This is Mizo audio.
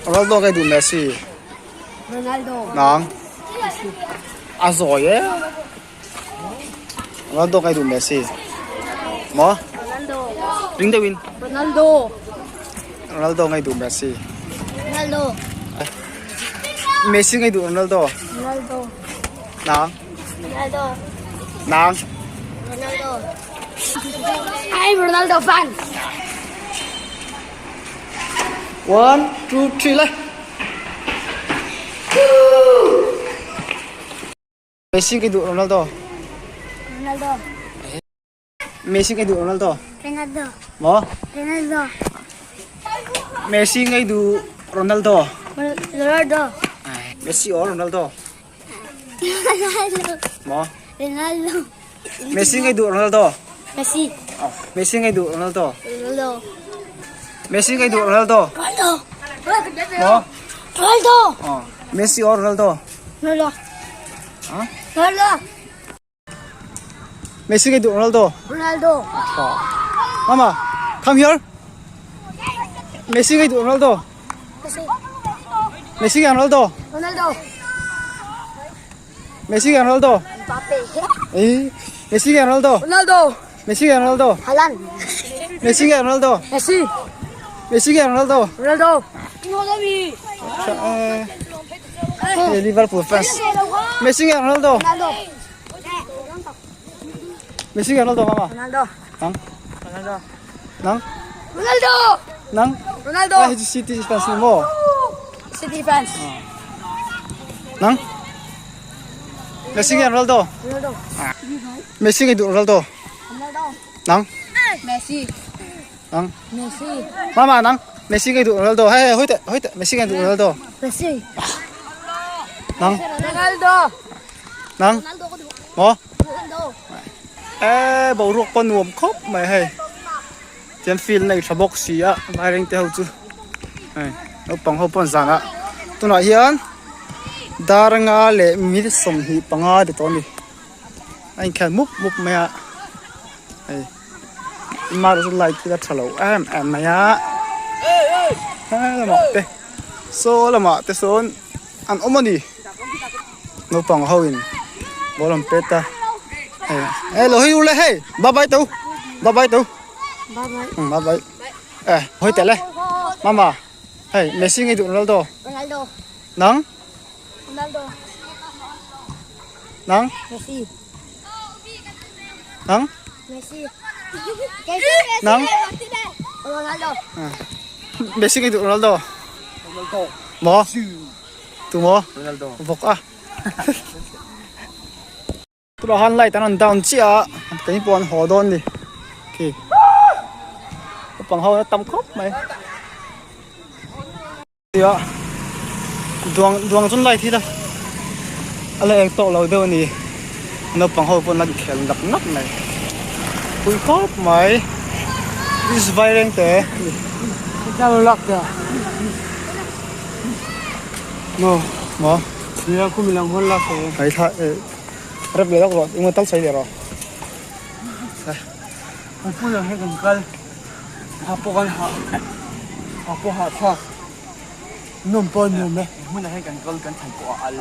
Ronaldo nge duh Messi? Ronaldo. Nang? A zawi e. Ronaldo nge duh Messi? Maw? Ronaldo. Ring deuhin. Ronaldo. Ronaldo nge duh Messi? Ronaldo. Messi nge duh Ronaldo? Ronaldo. Nang? Ronaldo. Nang? Ronaldo. I'm Ronaldo fan. One, two, three le. Messi nge duh Ronaldo? Ronaldo. Messi nge duh Ronaldo? Ronaldo. Maw? Ronaldo. Messi nge duh Ronaldo? Ronaldo. Messi or Ronaldo? Ronaldo. Maw? Ronaldo. Messi nge duh Ronaldo? Messi. Messi nge duh Ronaldo? Ronaldo. Messi nge duh Ronaldo? Ronaldo. Maw? Ronaldo. Messi or Ronaldo? Ronaldo. Hả? Ronaldo. Messi nge duh Ronaldo? Ronaldo. Mama, come here. Messi nge duh Ronaldo? Messi. Messi nge Ronaldo? Ronaldo. Messi nge Ronaldo? Mbappe. Ê, Messi nge Ronaldo? Ronaldo. Messi nge Ronaldo? Haaland. Messi nge Ronaldo? Messi. Messi nge Ronaldo? Ronaldo. Ê, Liverpool fans. Messi nge Ronaldo? Ronaldo. Messi nge Ronaldo mama? Ronaldo. Nang? Ronaldo. Nang? Ronaldo. Nang? Ronaldo. Ah, hei City fans ni maw? City fans. Nang? Messi nge Ronaldo? Ronaldo. Messi nge duh Ronaldo? Ronaldo. Nang? Messi. Nang? Messi. Mama nang? Messi nge duh Ronaldo? Hei, hoi teh, hoi teh. Messi nge duh Ronaldo? Messi. Nang? Ronaldo. Nang? Ronaldo ko duh. Maw? Ronaldo. E boruak pawh nuam khawp mai hei tian field nei tha bawk si a vaireng te ho chu hei naupang ho pawh an zan a tunah hian dar anga leh mil 25 ti tawh a ni a inkhel mup mup mai a hei mar chu light hi a tha lo em em mai a he lamah te saw lamah te sawn an awm a ni. Naupang ho in ball an pet a hei eh lo hi u le hei bye bye tu bye bye tu bye bye eh hawi teh le mama hei Messi ngei duh Ronaldo Ronaldo nang Ronaldo nang Messi nang Messi nang Ronaldo Messi ngei duh Ronaldo maw Tu maw? Ronaldo. Vawk a. Tunah khan light an rawn down chiah a, keini pawh an haw dawn ni. Khi. Naupang ho an tam khawp mai. Tia duang duang chuan light hi la a la eng tawk lo deuh a ni. Naupang ho pawh an la inkhel nak nak mai. Pui khawp mai. This is Vairengte. Maw maw Nia khu mi lang hawn lak e. Ai thla e rep leh lawk rawh engemaw tal sawi leh rawh. Kan hmun ang hi kan kal ha pawh kan hah ha pawh hah thlak nawm pawh a nuam e. Hmun ah hian kan kal kan thlan pawh a al.